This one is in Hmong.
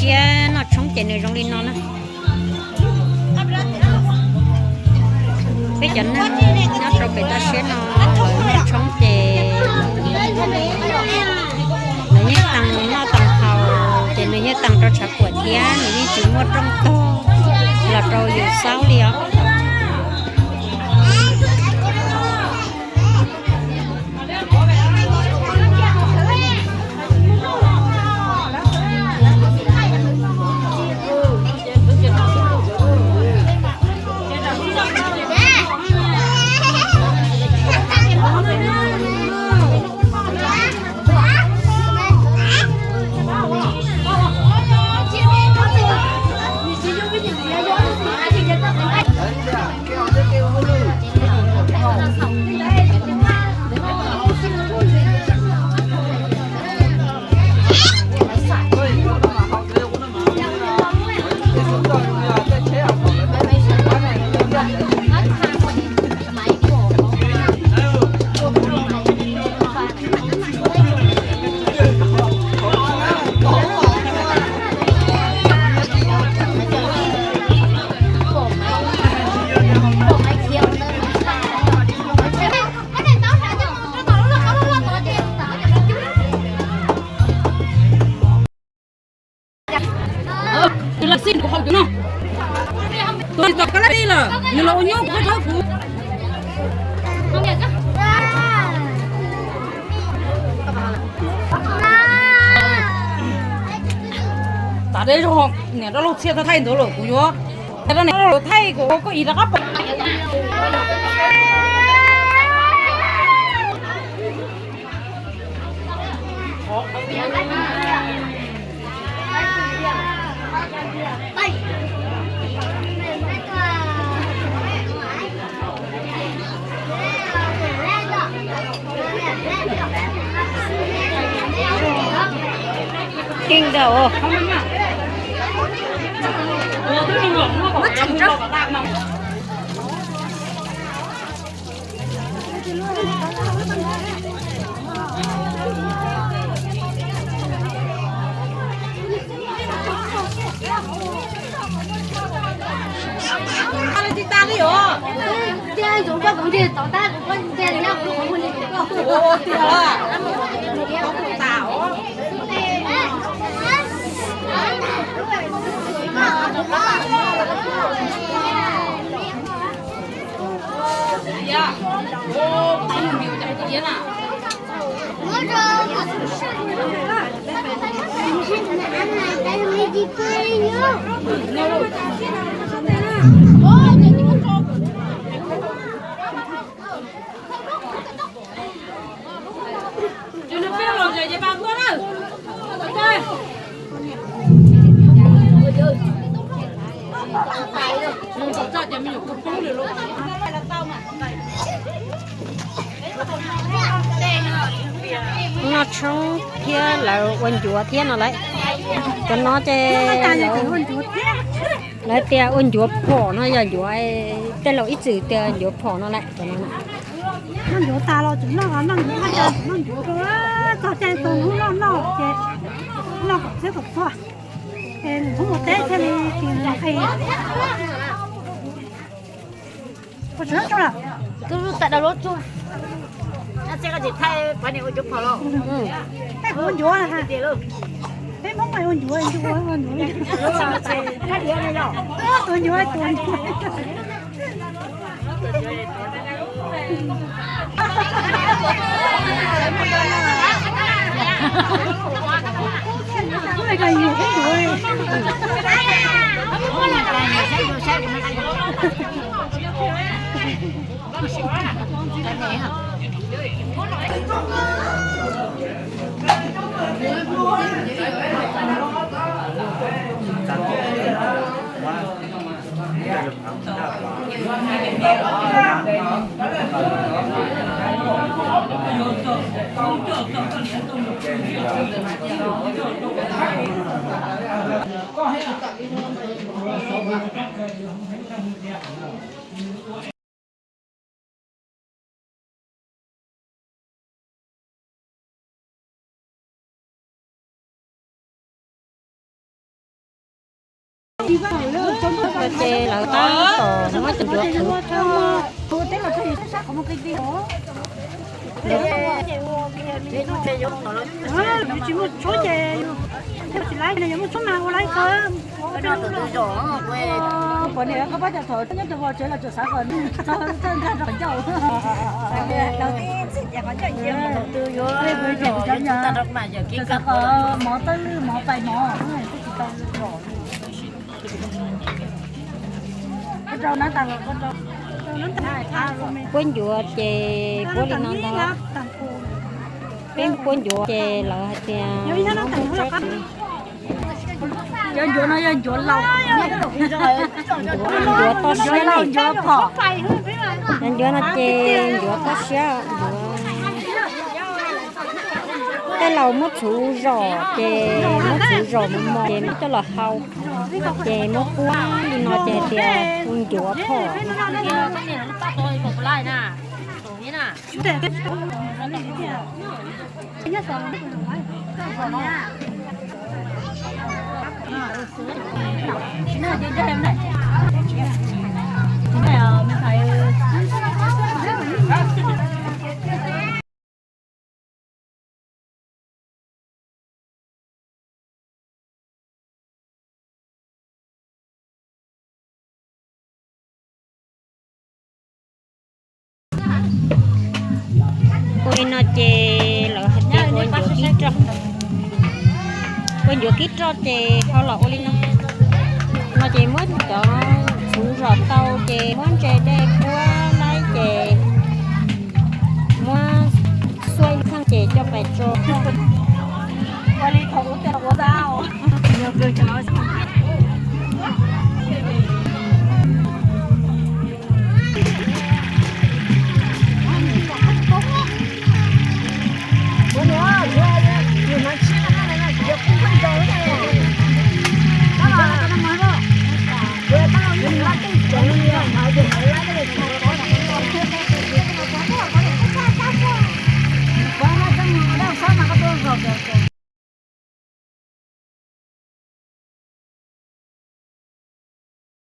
Thiab noj tshoob ces nws zoo li no na. Peb cov neeg nyob rau pem toj siab no, lawv noj tshoob ces nws yeej tees noj tees haus, ces nws yeej tees rau tshav puam thiab nws yeej tsis muaj rooj tog los rau yus xaub li os. Tus laj xij kuv haus cov no, tus tsis txog koj laj xij lawm nws los ua nyuj kuv koj txhob kuv. Tam de zog niam rau lauj txhiaj thaij ntawd lawm kuv yuav, niam rau lauj thaij kuv koj ib rov qab pom. Noj tshoob thiab lawv ua ncuav thiab no lawm. Cov no ces lawv tias ua ncuav phom no yog ncuav, tej laus ib txwm tias ncuav phom no lawm cov no. Noj ncuav tas los tseem noj, noj ncuav, noj ncuav rau txog caij txog hnub noj noj ces noj kom txhiab kom txhua es hnub mus teb thiaj li tsis nqhis. Ua tsis noj tsuag lawm. Tus lub tas daus lub tsuag. Tej kuv ua ncuav, peb Hmoob mas ua ncuav, ua ncuav, ua ncuav. Ces lawv tab tom muab cov ncuav qhwv. Poj niam, koj pab cov thaum nyob rau vos tsev los tseem xav kom nws txawj nkag rau qhov ncauj. Xav kom mov tawj mov pais mov, tsis tau zom. Puab ncuav ces puab li no ntag. Peb puab ncuav ces lawv hais tias ncuav no yog ncuav laus, ncuav toj siab ne. Ncuav no ces ncuav toj siab, ncuav tej laus muab txhuv zom ces muab txhuv zom mos mos ces muab coj los hau, ces muab puab li no ces hais tias hu ncuav phom. Ua li no ces lawv hais tias ua ncuav kib roj, ua ncuav kib roj ces ho los ua li no. No ces muab cov txhuv zom tau ces muab ntse dej puab laib ces muab xuaj ib txheej ces coj pais tso.